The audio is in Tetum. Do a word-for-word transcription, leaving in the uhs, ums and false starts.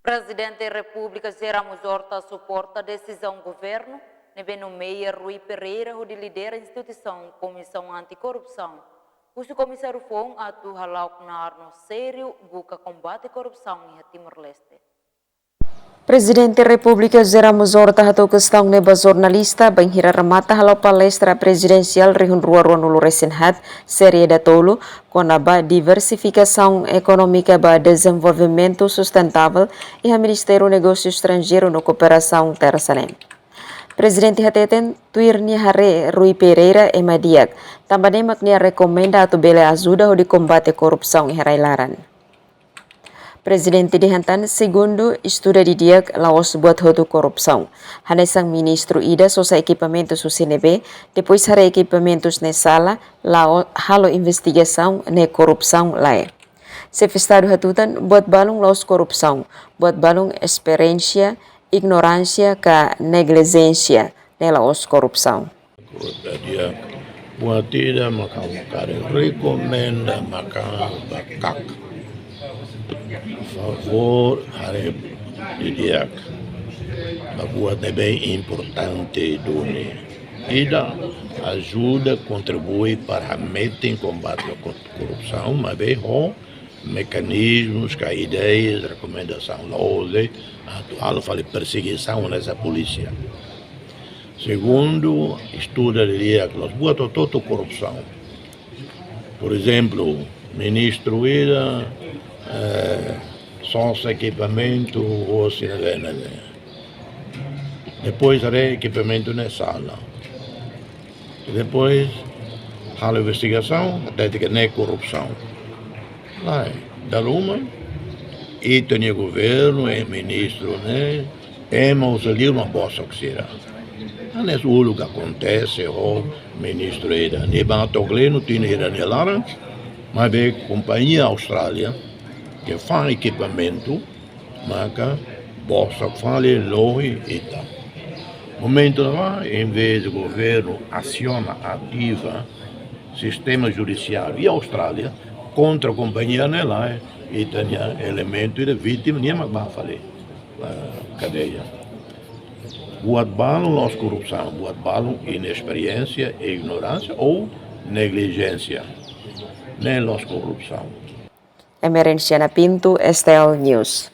Prezidente Repúblika José Ramos Horta suporta desizaun governu ne'ebé nomeia Rui Pereira hodi lidera instituisaun Komisaun Anti-Korrupsaun, husu komisáriu foun atu hala'o knaar no sériu buka kombate korrupsaun iha Timor-Leste. Prezidente Repúblika José Ramos Horta hato'o kestaun ne'e ba jornalista bainhira remata hala'o palestra prezidensiál rihun rua ruanulu resin haat, série datolu, kona-ba diversifikasaun ekonómika ba dezenvolvimentu sustentável iha Ministériu Negósiu Estranjeiru no Kooperasaun, Tersa ne'e. Prezidente hateten, tuir nia haree Rui Pereira ema di'ak, tanba ne'e mak nia rekomenda atu bele ajuda hodi kombate korrupsaun iha rai-laran. Prezidente dehan tan, segundu, estuda didi'ak, la'ós buat hotu korrupsaun. Hanesan ministru ida sosa ekipamentus husi ne'ebé, depois haree ekipamentus ne'e sala, la'o halo investigasaun, ne'e korrupsaun lae. Xefe Estadu hatutan, buat balun la'ós korrupsaun, buat balun esperiénsia, ignoránsia ka neglijénsia, ne'e la'ós korrupsaun. Buat ida maka ha'u hakarak rekomenda maka ba KAK, favór haree didi'ak ba buat ne'ebé importante duni. Ida, ajuda kontribui para hametin kombate ho korrupsaun, maibé ho mekanizmus ka ideias, rekomendasaun, la'ós de'it atu halo fali persegisaun hanesan polísia. Segundu, estuda didi'ak, la'ós buat hotu-hotu korrupsaun. Por ezemplu, ministru ida, eh, sosa ekipamentu hosi ne'e, ne'e, ne'e. Depois haree ekipamentu ne'e sala. Depois halo investigasaun, hatete katak ne'e korrupsaun. Lae, dala ruma, ita-nia governu, eh, ministru ne'e, ema husi liur mak bosok sira. Hanesan uluk akontese ho ministru ida. Nia bá to'o Gleno, tinan hira nia laran, maibé kompañia Austrália, ke fa'an ekipamentu, maka bosok fali, lohi ita. Momentu ne'ebá, envezde governu asaun ativa, sistema judisiáriu iha Austrália kontra kompañia ne'e lae, ita-nia elementu ida vítima, nia mak bá fali, eh, kadeia. Buat balun la'ós korrupsaun, buat balun inesperiénsia, ignoránsia ou neglijénsia. Ne'e la'ós korrupsaun. Emerenciana Pinto, S T L News.